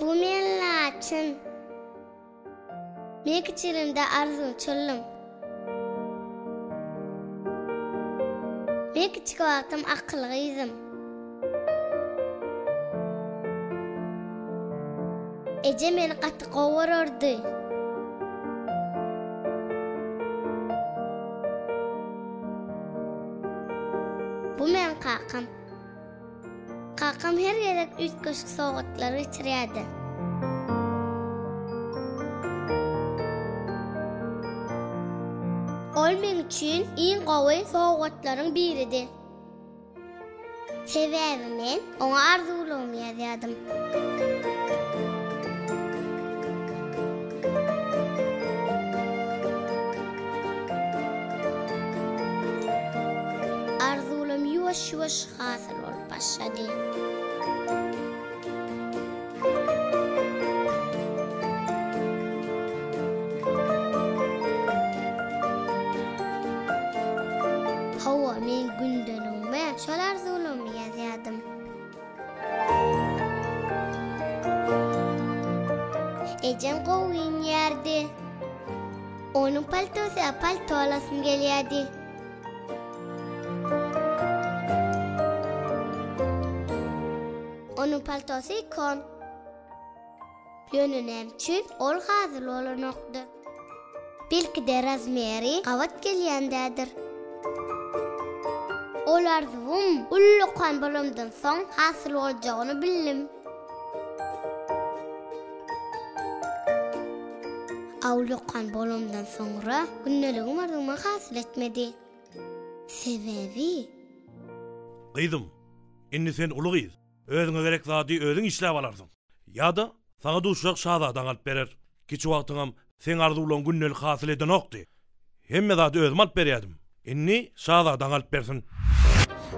Bu men Laçyn. Men kiçiligimde arzuwçyldym. Men kiçi wagtym akylly gyzdym. Ejem meni gaty gowy görerdi. Bu meň kakam. Kakam her gezek üýtgeşik sowgatlar getirýärdi. Ol meň üçin iň gowy sowgatlaryň biridi. Sebäbi men oňa arzuwlarymy ýazýardym. Arzuwlarym ýuwaş-ýuwaş hasyl bolup başlady. Hawa, men gündeligime şol arzuwlarymy ýazýardym. Ejem gowy geýinýärdi. Onuň paltosyna palto alasym gelýärdi. Onuň paltosy ikon. Ýöne näme üçin ol hazyr bolanokdy? Belki-de razmeri gabat gelýän däldir. Ol arzuwym ullakan bolamdan soň hasyl boljagyny bildim. A ullakan bolamdan soňra gündeligim arzuwymy hasyl etmedi. Sebäbi. Gyzym, indi sen uly gyz. Özüňe gerek zady özüň işläp alarsyň. Ýa-da saňa duşjak şazadaň alyp berer. Kiçi wagtyňam seň arzuwlaň gündelik hasyl edenokdy. Hemme zady özüm alyp berýädim. Indi şazadaň alyp bersin.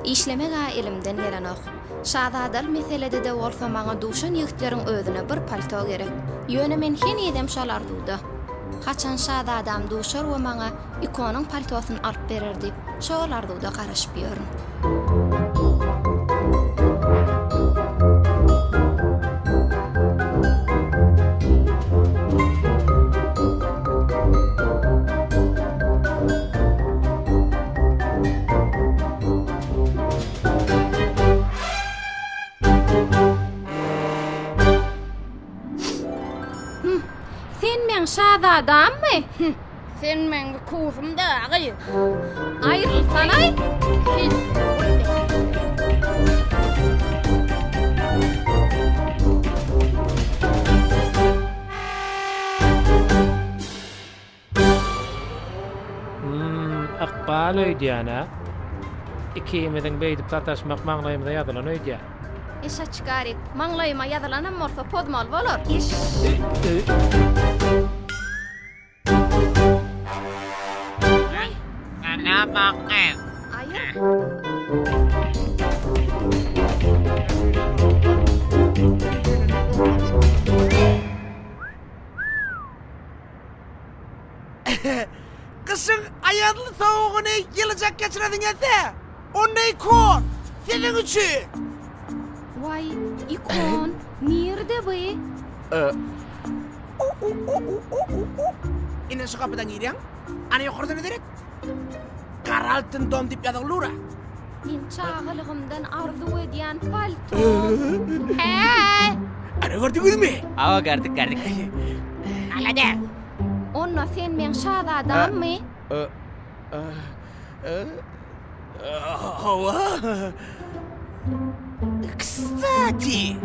Işlemeg-ä elimden gelenok. Şazadaly meselede-de bolsa maňa duşan ýigitleriň özüne bir palto gerek. Ýöne men henizem şol arzuwda. Haçan şazadam duşar we maňa Ikonyň paltosyny alyp berer diýip, şol arzuwda garaşyp ýörün. Hum, sen meň şazadammy? Hum. Sen meň bir kusum da gyz. Aýrylsanaý. Hum, ykbal öýdýän-ä. Ikimiziň beýdip sataşmak maňlaýymyza ýazylan öýdýän. Eşaçkarik, maňlaýyma ýazylanam bolsa pozmaly bolar. Eş. Gyşyň aýazly sowugyny ýylyjak geçiresiň gelse, onda ikon siziň üçin! Waý, ikon, nirde bu? Ine şu gapydan girýäň. Ana ýokardan seret. Gara altyn dom diýip ýazylgy dur. Men çagalygymdan arzuw edýän paltom. Hä? Ana gördüňizmi? Hawa gördük gördük. Alada. Onda sen meň şazadammy? Hawa. Kstati.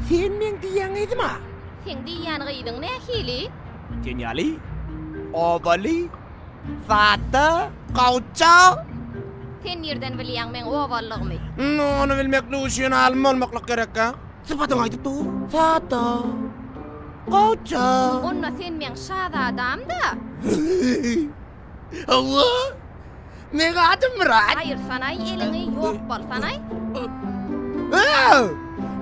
Sen meň diýýän gyzym-a? Seň diýýän gyzyň nähili? Sen ýaly, obaly, sada, gowja. Sen nirden bilýäň meň obalylygymy? Ony bilmeklik üçin alym bolmaklyk gerek-ä. Sypatyň aýdyp dur. Sada, gowja. Onda sen meň şazadam-da? Hawa. Meň adym Myrat. Aýyrsanaý eliňi, ýok bolsanaý. Ew!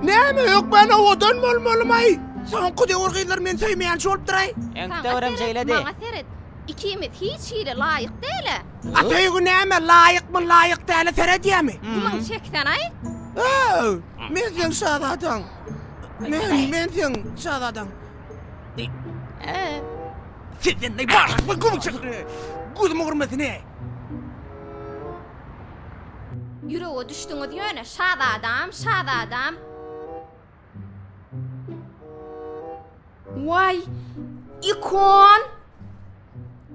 Näme hökman owadan bolmalymaý? Soňky döwür gyzlar meni söýmeýänçi bolupdyraý. Öňki döwürem şeýledi. Maňa seret, ikimiz hiç hili laýyk däl-ä. A söýgi näme, laýykmy, laýyk däle seredýämi? Gumuň çeksanaý. Ew! Men seň şazadaň. Men, men seň şazadaň. Sizden ne bar? Bu güm çykdy. Gözüm görmesin. Ýürege düşdüňiz ýöne, şazadam, şazadam. Waý, ikon!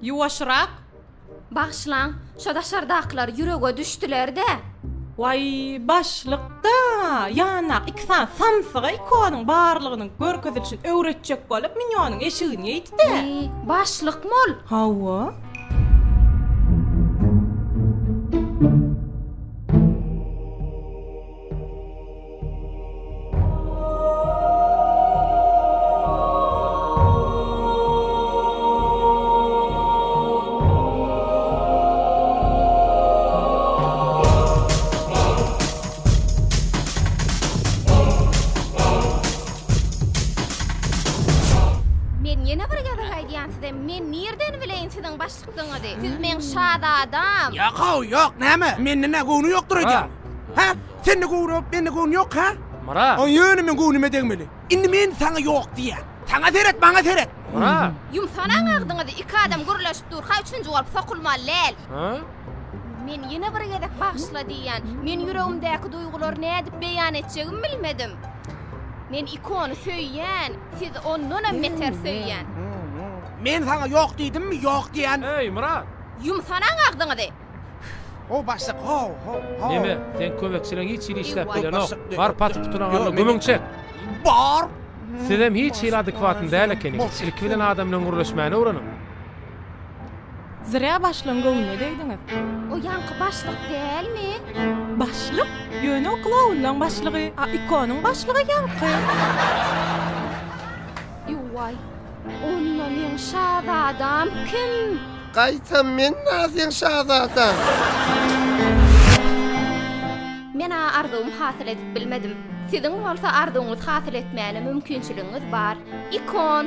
Ýuwaşrak. Bagyşlaň, şo daşardakylar ýürege düşdüler-dä. Waý, başlyk-da, ýandaky iki sany samsyga ikonyň barlygynyň görkezilişini öwretjek bolup, minýonyň eşigini geýdi-dä. Wiý, başlykmy ol? Hawa. Men ýene bir gezek aýdýan size, men nirden bileýin siziň başlykdygyňyzy? Siz meň şazadam. Ýok-ow, ýok, näme? Menden-ä göwni ýokdur öýdýän. Hä? Sende göwün ýok, mende göwün ýok, hä? Myrat! O ýöne men göwnüme degmeli. Indi men saňa ýok diýýän. Saňa seret, maňa seret. Myrat! Ýumsanaň agzyňyzy, iki adam gürleşip durka üçünji bolup sokulmaly däl. Hä? Men ýene bir gezek bagyşla diýýän. Men ýüregimdäki duýgulary nädip beýan etjegimi bilmedim. Men ikony söýýän, sizi ondanam beter söýýän. Men saňa ýok diýdimmi, ýok diýýän. Eý, Myrat! Ýumsanaň agzyňyzy. Ho başlyk ho ho ho. Neme, seň kömekçileň hiç hili işläp bilenok. Başlyk, Bar paty-putuny al-da gümüň çek. Bar. Sizem hiç hili adekwatny däl ekeniňiz. Ilki bilen adam bilen gürleşmäni öwreniň. Zrýa başlygyň göwnüne degdiňiz. O ýaňky başlyk dälmi? Başlyk? Ýöne o klounlaň başlygy, a ikonyň başlygy ýaňky. Ýuwaý, onda meň şazadam kim? Gaýtam men seň şazadaň. Men-ä arzuwymy hasyl edip bilmedim. Siziň bolsa arzuwyňyzy hasyl etmäne mümkinçiligiňiz bar. Ikon!